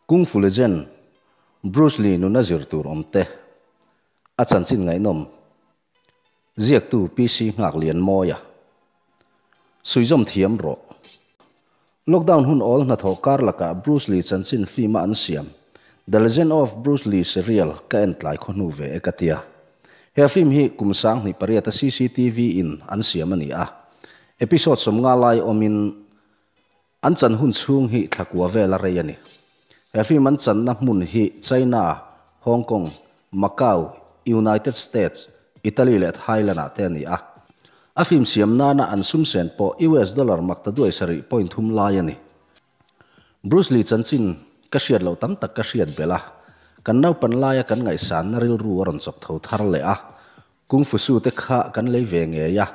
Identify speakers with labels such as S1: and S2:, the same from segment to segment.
S1: Kung Fu Legend Bruce Lee nuna zir tur awm te, a chanchin ngaihnawm ziaktu PC Nghaklianmawia. Suizawm thiam rawh. Lockdown hun awl hnathawh kar lakah Bruce Lee chanchin film a an siam The Legend of Bruce Lee serial ka en tlai khaw hnu ve e ka tia. He film hi kum 2008 a CCTV in an siam a ni a. Episode 50 lai awmin an chan hun chhung hi thlakua vel a rei a ni. He film an channa hmun hi China, Hong Kong, Macau, United States, Italy leh Thailand ah te a ni a. A film siam nana an sum sen pawh US dollar maktaduai sarih point thum lai a ni. Bruce Lee chanchin ka hriat loh tam tak ka hriat belh a, kan naupan laia kan ngaihsanna rilru a rawn chawk tho thar leh a, Kung Fu su te kha kan lei ve ngei a.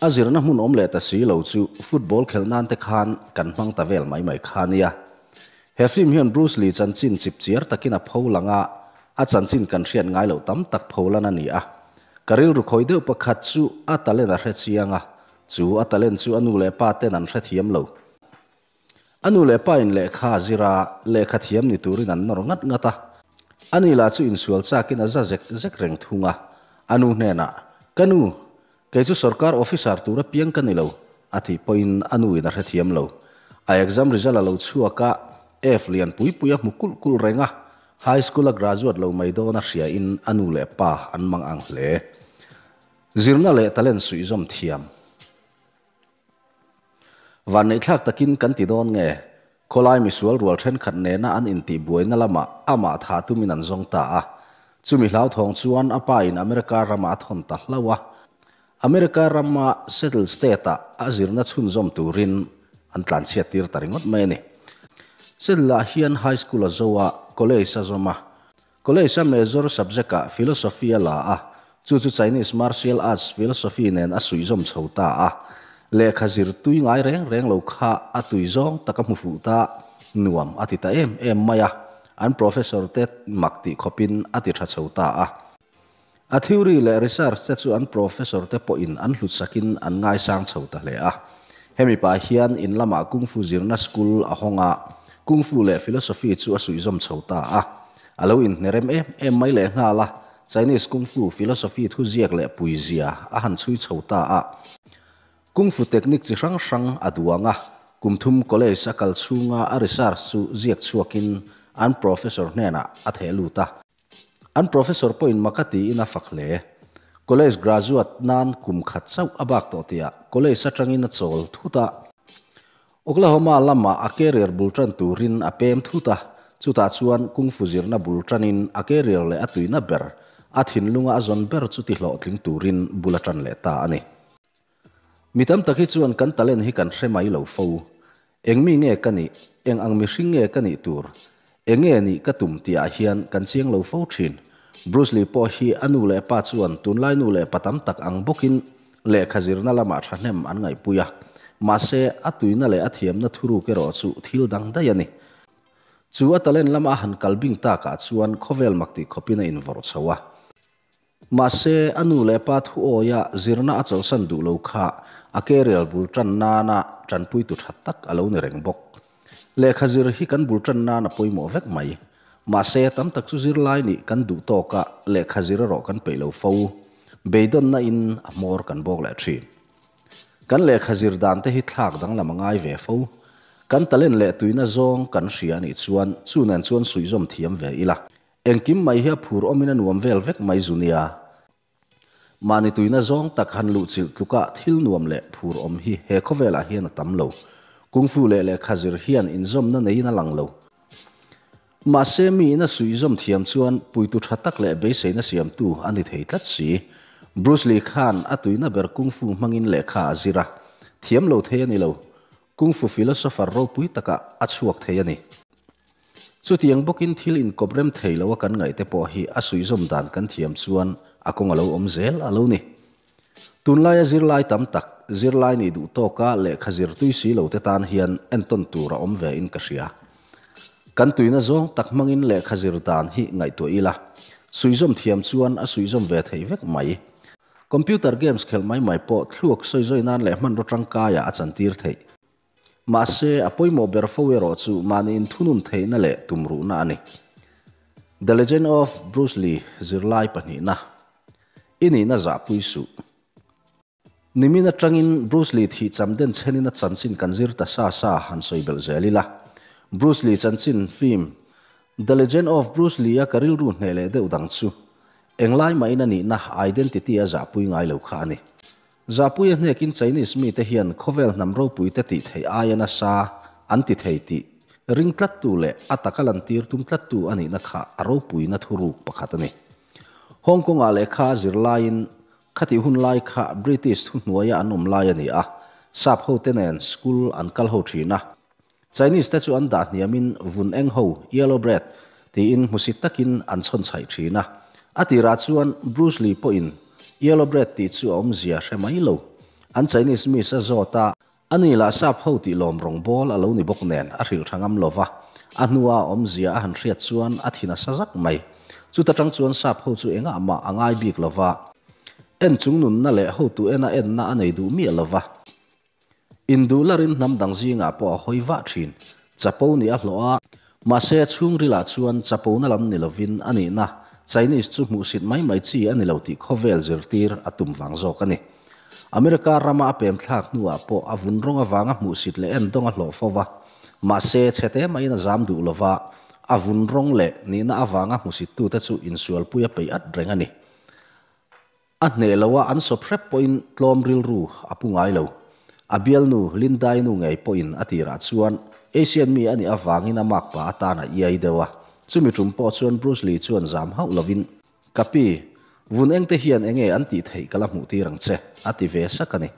S1: A zirna hmun awm leh ta si lo chu football khelh nan te khan kan hmang ta vel mai mai kha nia. He film hian Bruce Lee chanchin chipchiar takin a pho lang a, a chanchin kan hriat ngai loh tam tak pho lan a ni a. Ka rilru khawi deuh pakhat chu a talent a hre chiang a, chu a talent chu a nu leh pa ten an hrethiam lo. A nu leh pa in lehkha a zir a, lehkha thiam ni turin an nawr ngat ngat a. Ani lah chu insual chakin a za zek zek reng thung a. A nu hnenah, Ka nu, kei chu sorkar officer tura piang ka ni lo, a tih pawhin a nu in a hrethiam lo. A exam result a lo chhuak a, F lian pui pui a hmu kulh kulh reng a. High school a graduate lo mai dawn a hria in a nu leh pa an mang ang hle. Zirna leh talent suihzawm thiam. Vanneihthlak takin kan ti dawn nge? Khawlai misual rual thenkhat nena an intihbuaina lamah amah thah tumin an zawng ta a. Chumi hlauthawng chuan a pa in America ramah a thawn ta hlauh a. America rama Settle State-ah a zirna chhunzawm turin an tlanchhiat tir ta ringawt mai a ni. Settle-ah hian high school a zo a, college a zawm a. College-a major subject-ah philosophy a la a, chu chu Chinese martial arts philosophy nen a suihzawm chho ta a. Lehkha zir tui ngai reng reng lo kha a tui zawng tak a hmu fuh ta, nuam a ti ta em em mai a, an professor te mak tih khawpin a ti tha chho ta a. A theory leh research te chu an professor te pawhin an hlutsakin an ngaisang chho ta hle a. Hemi pah hian in lamah Kung Fu zirna school a hawng a, Kung Fu leh philosophy chu a suihzawm chho ta a. A lo inhnerem em em mai lehnghal a, Chinese Kung Fu philosophy thuziak leh puizia a han chhui chho ta a. Kung Fu technique chi hrang hrang a duang a, kum thum college a kal chhunga a research chu ziak chhuakin an professor hnenah a theh lut a. An professor pawhin mak a tiin a fak hle. College graduate nan kum khat chauh a bak tawh tihah college atangin a chawl thut a. Oklahoma lamah a career bul tan turin a pem thut a, chutah chuan kung fu zirna bul tanin a career leh a tuina ber, a thinlunga a zawn ber chu tihlawhtling turin bul a tan leh ta a ni. Mi tam tak hi chuan kan talent hi kan hre mai lo fo. Eng mi nge ka nih? Eng ang mihring nge ka nih tur? Eng nge nih ka tum tih ah hian kan chiang lo fo thin. Bruce Lee pawh hi a nu leh pa chuan tunlai nu leh pa tam tak ang bawkin lehkha zirna lamah thahnem an ngaihpui a. Mahse, a tuina leh a thiamna thuruk erawh chu thil dang daih a ni. Chu a talent lama a han kal bing takah chuan khawvel mak tih khawpin a invawrh chho a. Mahse, a nu leh pa thu awia zirna a chawlhsan duh lo kha a career bul tan nana tanpuitu tha tak a lo ni reng bawk. Lehkha zir hi kan bul tan nan a pawimawh vek mai. Mahse, tam tak chu zirlai nih kan duh tawk a, lehkha zir erawh kan peih lo fo. Beidawnna in a hmawr kan bawk leh thin. Kan lehkha zir dan te hi thlak danglam a ngai ve fo. Kan talent leh tuina zawng kan hria anih chuan chu nen chuan suihzawm thiam ve ila. Engkim mai hi a phur awmin a nuam vel vek mai zu nia. Mahni tuina zawng tak han luhchilh tluka thil nuam leh phur awm hi he khawvelah hian a tam lo. Kung Fu leh lehkha zir hian inzawmna neiin a lang lo. Mahse mi ina suihzawm thiam chuan puitu tha tak leh beiseina siamtu a ni thei tlat si. Bruce Lee khan a tuina ber Kung Fu hmangin lehkha a zir a, thiam lo thei a ni lo. Kung Fu philosopher ropui takah a chhuak thei a ni. Chutiang bawkin thil inkawp rem thei lo a kan ngaih te pawh hi a suihzawm dan kan thiam chuan a kawng a lo awm zel a lo ni. Tunlaia zirlai tam tak, zirlai nih duh tawka lehkha zir tui si lo te tan hian entawn tur a awm ve in ka hria. Kan tuina zawng tak hmangin lehkha zir dan hi ngaihtuah ila, suihzawm thiam chuan a suihzawm ve theih vek mai. Computer games khelh mai mai pawh thluak sawizawi nan leh hmanraw tangkaiah a chantir theih. Mahse, a pawimawh ber fo erawh chu mahni inthunun theihna leh tumruhna a ni. The Legend of Bruce Lee zirlai pahnihna i nihna zahpui suh. Nimin atangin Bruce Lee thih cham den chhenin a chanchin kan zir ta sa sa han sawi belh zel ila. Bruce Lee chanchin film The Legend of Bruce Lee a ka rilru hneh leh deuh dang chu englai mahin a nihna identity a zahpui ngai lo kha a ni. Zahpui a hnekin Chinese mite hian khawvel hnam ropuite tih theih aia nasa an ti thei tih ring tlattu leh a taka lantir tum tlattu a nihna kha a ropuina thuruk pakhat a ni. Hong Kong-ah lehkha a zir laiin khatih hun lai kha British thuhnuaia an awm lai a ni a, sap hote nen school an kal ho thin a. Chinese te chu an dah hniamin vun eng ho, yellow bread, tiin hmusit takin an chhawn chhaih thin a. A tirah chuan Bruce Lee pawhin yellow bread tih chu a awmzia hre mai lo. An Chinese miss a zawt a, ani lah sap ho tih lawm rawng bawl a lo ni bawk nen a hrilh tha ngam lo va, a hnua a awmzia a han hriat chuan a thin a sa zak mai. Chuta tang chuan sap ho chu engah mah a ngai bik lo va, en chung nunna leh hotu ena enna a nei duh miah lo va. Induh larin hnam dang zingah pawh a hawi vah thin. Chapo nih a hlawh a, mahse chhungrilah chuan chapona lam ni lovin a nihna Chinese chu hmuhsit mai mai chi a ni lo tih khawvel zirtir a tum vang zawk a ni. America rama a pem thlak hnuah pawh a vun rawng avanga hmuhsit leh endawng a hlawh fo va, mahse chhete maiin a zam duh lova, a vun rawng leh nihna avanga hmusittute chu insualpui a peih at reng a ni. A hneh lo a, an sawp hrep pawhin tlawm rilru a pu ngai lo. A bialnu Lindai nu ngei pawhin a tirah chuan Asian mi a nih avangin a makpa atan a iai deuh a. Chumi tum pawh chuan Bruce Lee chuan zam hauh lovin, Ka pi, vun engte hian enge an tih theih ka la hmuh tir ang che, a ti ve sak a ni.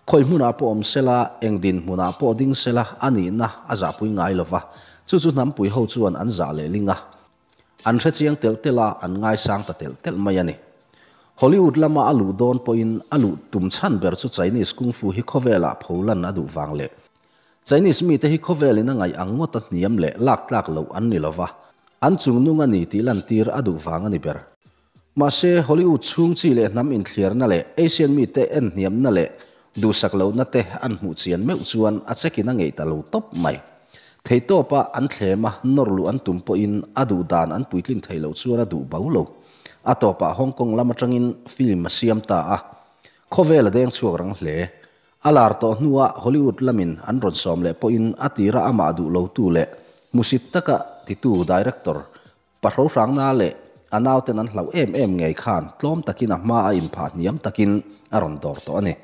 S1: Khawi hmunah pawh awm sela, eng din hmunah pawh ding sela a nihna a zahpui ngai lova, chu chu hnampui ho chuan an zah lehling a. An hre chiang telh telh a, an ngaisang ta telh telh mai a ni. Hollywood lama a luh dawn pawhin a luh tum chhan ber chu Chinese Kung Fu hi khawvelah pholan a duh vang leh Chinese mite hi khawvelin a ngaih ang ngawta hniam leh lak tlak loh an ni lova, an chungnung a ni tih lantir a duh vang a ni ber. Mahse, Hollywood chhung chi leh hnam inthliarna leh Asian mite en hniamna leh duhsak lohna te an hmuh chian meuh chuan a check-in a ngeih ta lo tawp mai. Theihtawpa an thlem a, nawr luh an tum pawhin a duh dan an puitlin theih loh chuan a duh bo lo. A tawpah Hong Kong lam atangin film a siam ta a. Khawvel a deng chhuak rang hle. A lar tawh hnuah Hollywood lamin an rawn sawm leh pawhin a tira amah duh lotu leh hmusit taka titu director Pahro hrangna leh a nauten an hlauh em em ngei khan tlawm takin a hma a inphah hniam takin a rawn dawr tawh a ni.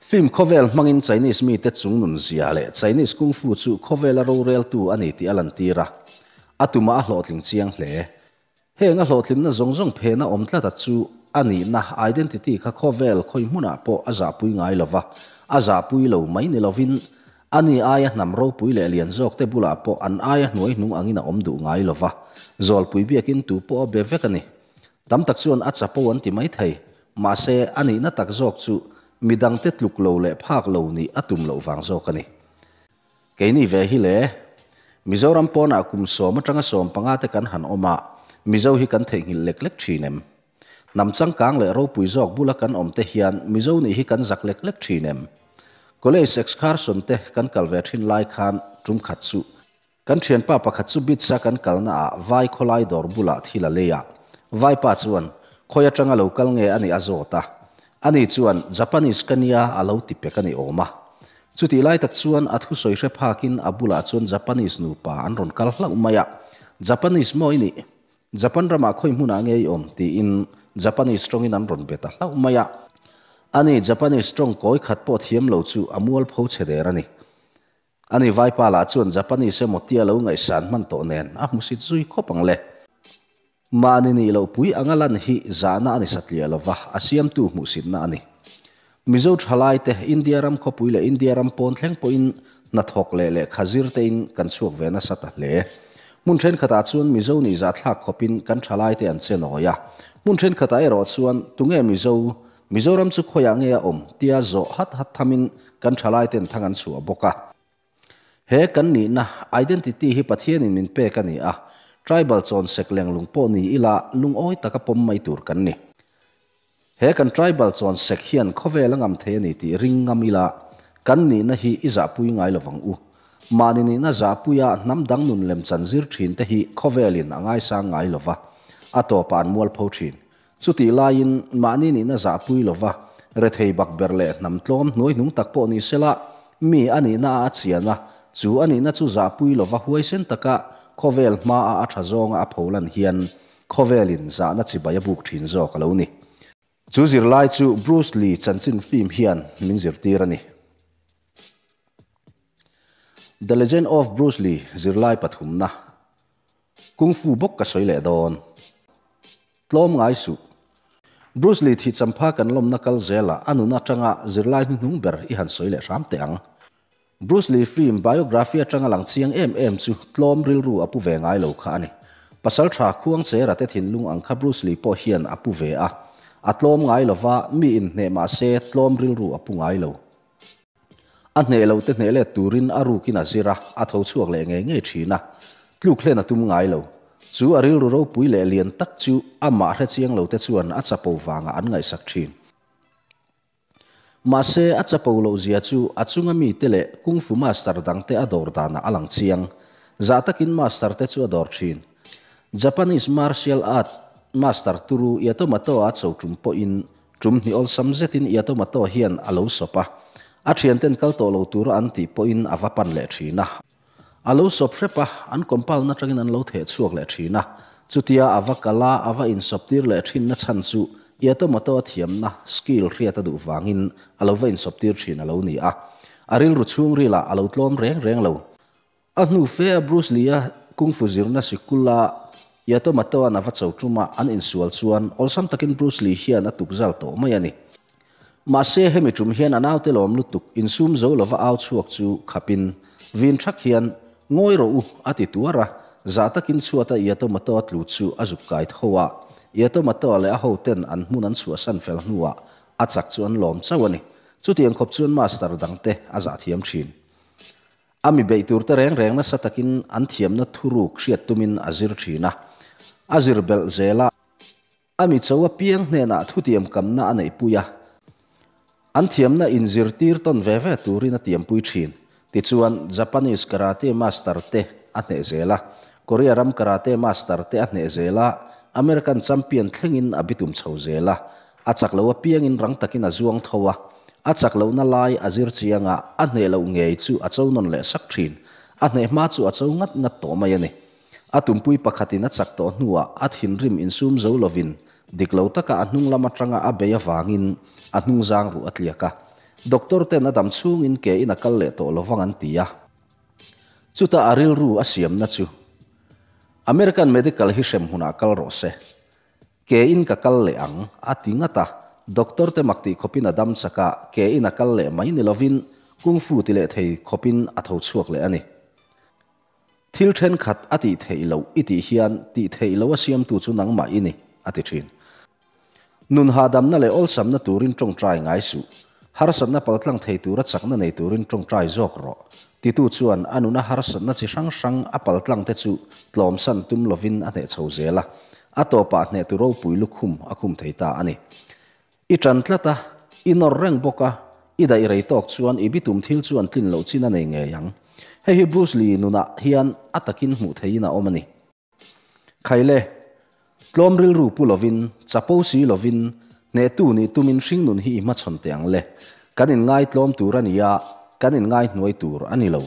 S1: Film khawvel hmangin Chinese mite chung nun zia leh Chinese Kung Fu chu khawvela roreltu a ni tih a lantir a, a tumah a hlawhtling chiang hle. Heng a hlawhtlinna zawng zawng phena awm tlat a chu a nihna, identity, kha khawvel khawi hmunah pawh a zahpui ngai lo va, a zahpui lo mai ni lovin a ni aia hnam ropui leh lian zawkte bulah pawh an aia hnuai hnung angin a awm duh ngai lo va, zawlpui biakin tu pawh a be vek a ni. Tam tak chuan a chapo an ti mai thei, mahse a nihna tak zawk chu midangte tluk lo leh phak lo nih a tum loh vang zawk a ni. Keini ve hi le, Mizoram pawnah kum sawm atanga 15 te kan han awm a, Mizo hi kan theihnghilh lek lek thin em? Hnam changkang leh ropui zawk bula kan awm te hian Mizo nih hi kan zak lek lek thin em? College excursion te kan kal ve thin lai khan tum khat chu kan thianpa pakhat chu beach a kan kalna ah vai khawlai dawr bulah thil a lei a, vaipa chuan khawi atanga lo kal nge a nih a zawt a, ani chuan Japanese ka nia a lo ti pek a ni awm a. Chutih lai tak chuan a thusawi hre phakin a bulah chuan Japanese nupa an rawn kal hlauh mai a, Japanese maw i nih? Japan ramah khawi hmunah nge i awm? tiin Japanese tawngin an rawn be ta hlauh mai a. Ani Japanese tawng kawi khat pawh thiam lo chu a mualpho chhe der a ni. Ani vaipa lah chuan Japanese emaw tia lo ngaihsan hman tawh nen a hmusit zui khawp ang le. Mahni nih loh pui anga lan hi zahna a ni satliah lova, a siamtu hmuhsitna a ni. Mizo thalaite India ram khawpui leh India ram pawn thleng pawhin hnathawk leh lehkha zir tein kan chhuak ve nasa ta hle. Hmun thenkhatah chuan Mizo nih zahthlak khawpin kan thalaite an che nawi a. Hmun thenkhatah erawh chuan tunge Mizo, Mizoram chu khawiah nge a awm tia zawh hat hat thamin kan thalaiten thang an chhuah bawk a. He kan nihna, identity, hi Pathianin min pek a ni a, tribal chawn sek leng lung pawh ni ila lungawi taka pawm mai tur kan ni. He kan tribal chawn sek hian khawvel a ngam thei a ni tih ring ngam ila, Kan nihna hi i zahpui ngai lovang u. Mahni nihna zahpuia hnam dang nun lemchan zir thin te hi khawvelin a ngaisang ngai lova, a tawpah an mualpho thin. Chutih laiin mahni nihna zahpui lova, rethei bak ber leh hnam tlawm hnuaihnung tak pawh ni sela, mi a nihna a chian a, chu a nihna chu zahpui lova huaisen taka khawvel hmaa a tha zawnga a pholan hian khawvelin zahna chibai a buk thin zawk a lo ni. Chu zirlai chu Bruce Lee chanchin film hian min zirtir a ni. The Legend of Bruce Lee zirlai pathumna Kung Fu bawk ka sawi leh dawn. Tlawm ngai suh. Bruce Lee thih champha kan lawmna kal zela a nun atanga zirlai hnuhnung ber i han sawi leh hram teh ang. Bruce Lee film biography atanga lang chiang em em chu tlawm rilru a pu ve ngai lo kha a ni. Pasaltha Khuangchera te thinlung ang kha Bruce Lee pawh hian a pu ve a. A tlawm ngai lova, mi inhneh mah se tlawm rilru a pu ngai lo. A hneh loh te hneh let turin a rukin a zir a, a tho chhuak leh ngei ngei thin a. Tluk hlen a tum ngai lo. Chu a rilru ropui leh lian tak chu amah hrechiang lo te chuan a chapo vangah an ngaihsak thin. Mahse, a chapo loh zia chu a chunga mite leh Kung Fu master dangte a dawr danah a lang chiang. Zah takin master te chu a dawr thin. Japanese martial art master turu Yatomato a cho tum pawhin tum hnih awlsam zetin Yatomato hian a lo sawp a. A thianten kal tawh lo tura an tih pawhin a va pan leh thin a. A lo sawp hrep a, an compound atangin an lo theh chhuak leh thin a. Chutia a va kal a, a va insawp tir leh thin na chhan chu Yatomoto a thiamna, skill, hriat a duh vangin a lo va insawp tir thin a lo ni a. A rilru chhungrilah a lo tlawm reng reng lo. A hnu fe a Bruce Lee-a Kung Fu zirna sikula Yatomoto-a'n a va cho tum a, an insual chuan awlsam takin Bruce Lee hian a tukzal tawh mai a ni. Mahse, hemi tum hian a naute lawm lutuk insum zo lova au chhuak chu khapin vin thak hian, Ngawi rawh u, a ti tuar a. Zah takin chhuata Yatomato-a tlu chu a zuk kai tho a. Yatomato-a leh a hoten an hmun an chhuahsan fel hnuah a chak chu an lawm chauh a ni. Chutiang khawp chuan master dangte a zah thiam thin. A mi beih turte reng reng nasa takin an thiamna thuruk hriat tumin a zir thin a. A zir belh zel a. A mi cho apiang hnenah thutiam kamna a neihpui a, an thiamna inzirtir tawn ve ve turin a tiampui thin. Tichuan, Japanese Karate Master te a hneh zel a, Korea ram Karate Master te a hneh zel a, American Champion thlengin a bitum chho zel a. A chak lo apiangin rang takin a zuang tho a, a chak lohna lai a zir chiang a, a hneh loh ngei chu a cho nawn leh sak thin. A hneh hma chu a cho ngat ngat tawh mai a ni. A tumpui pakhatin a chak tawh hnuah a thinrim insum zo lovin dik lo taka a hnung lam atanga a bei avangin a hnungzang ruh a tliak a. Doctor ten a dam chhungin ke in a kal leh tawh lovang an ti a. Chutah a rilru a siamna chu American medical hi hrem hunah kal rawh se. Ke in ka kal leh ang, a ti ngat a. Doctor te mak tih khawpin a dam chak a, ke in a kal leh mai ni lovin Kung Fu ti leh thei khawpin a tho chhuak leh a ni. Thil thenkhat a tih theih loh i tih hian tih theih loh a siamtu chu nangmah i ni, a ti thin. Nun hahdamna leh awlsamna turin tawngtai ngai suh. Harsatna paltlang thei tura chakna nei turin tawngtai zawk rawh. Titu chuan a nuna harsatna chi hrang hrang a paltlang te chu tlawmsan tum lovin a hneh chho zel a, a tawpah hnehtu ropui lukhum a khum thei ta a ni. I ṭan tlat a, i nawr reng bawk a, i daih rei tawk chuan i bitum thil chuan tlin loh chin a nei ngei ang. Hei hi Bruce Lee nunah hian a takin hmuh theihin a awm a ni. Khaile, tlawm rilru pu lovin, chapo si lovin, hnehtu nih tumin hringnun hi i hmachhawn teh ang le. Kan inngai tlawm tur a ni a, kan inngai hnuai tur a ni lo.